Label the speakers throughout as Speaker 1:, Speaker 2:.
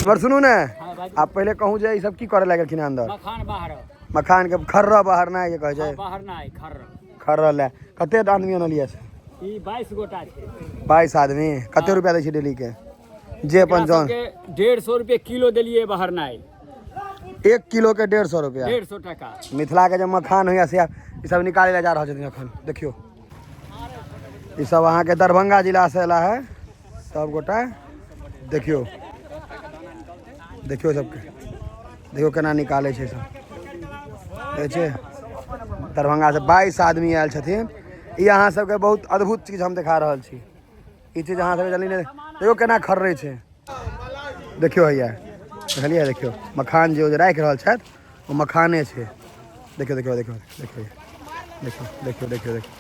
Speaker 1: पर सुनू ने, आब पहिले कहूँ जे ई सब की करे लागलखिन अंदर?
Speaker 2: मखान बाहर।
Speaker 1: मखान के खर्रा बाहर ना जे कहै छै।
Speaker 2: बाहर ना खर्रा।
Speaker 1: खर्रा ले कते आदमी अनलियै से?
Speaker 2: ई 22 गोटा छै।
Speaker 1: 22 आदमी। कते रुपया दै छै डेली के? जे अपन जौन।
Speaker 2: 150 रुपये किलो देलियै बाहर ना।
Speaker 1: 1 किलो के 150 रुपया।
Speaker 2: 150 टका।
Speaker 1: मिथिला के जे मखान होइया से ई सब निकाले ला जा रहल छथिन अखन। देखियो ई सब अहाँ के दरभंगा जिला से एला है सब गोटा। देखियो देखियो सबके, देखियो केना निकालै छै सब। देखै छियै दरभंगा से 22 आदमी आयल छथिन। ई अहाँ सबके बहुत अद्भुत चीज हम देखा रहल छी। ई चीज अहाँ सबके जल्दी नहि। देखियो केना खर्रै छै। देखियो हैया, देखलियै? देखियो मखान जे ओ जे राखि रहल छथि ओ मखाने छै। देखियो देखियो देखियो देखियो देखियो देखियो देखियो देखियो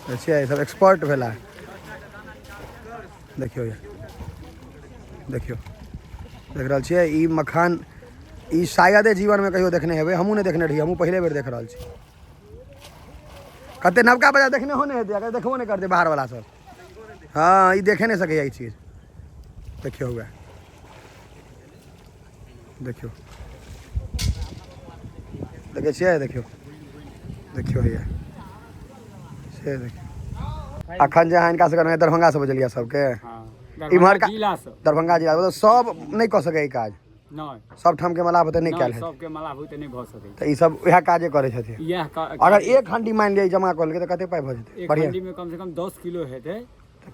Speaker 1: देखियै, ई सब एक्सपर्ट भेला। देखियो देखियो, देख रहल छियै ई मखान। ई शायदे जीवनमे कहियो देखने हेबै, हमहूँ नहि देखने रहियै, हमहूँ पहिले बेर देख रहल छी। कते नवका बजा देखने हो नहि हेतै, अगर देखबो नहि करतै बाहर वाला सब। हँ, ई देखे नहि सकैया ई चीज। देखियो हुए, देखियो, देखै छियै? देखियो देखियो हैया से देखियो। अखन जे अहाँ हिनका सबके दरभंगा से बजलियै सबके इम्हर दरभंगा जिला, मतलब सब नहि कऽ सकैया ई काज।
Speaker 2: नहि,
Speaker 1: सब ठाम के मलाह बुते नहि कयल हेतै।
Speaker 2: सबके मलाह बुते नहि भऽ सकै।
Speaker 1: तऽ ई सब उएह काजे करै छथिन।
Speaker 2: इएह।
Speaker 1: अगर एक हंडी मानि लिअ जमा कऽ लेलकै तऽ कते पाइ भऽ जेतै?
Speaker 2: बढ़िआँ हंडी में कम से कम 10 किलो हेतै।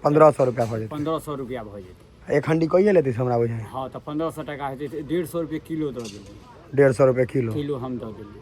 Speaker 1: 1500 रुपया भऽ जेतै।
Speaker 2: 1500 रुपया भऽ जेतै।
Speaker 1: एक हंडी कहिए लेतै से हमरा बुझाइ।
Speaker 2: हँ, तऽ 1500 टका हेतै, 150 रुपये किलो दऽ देलियै।
Speaker 1: 150 रुपये किलो।
Speaker 2: किलो हम दऽ देलियै।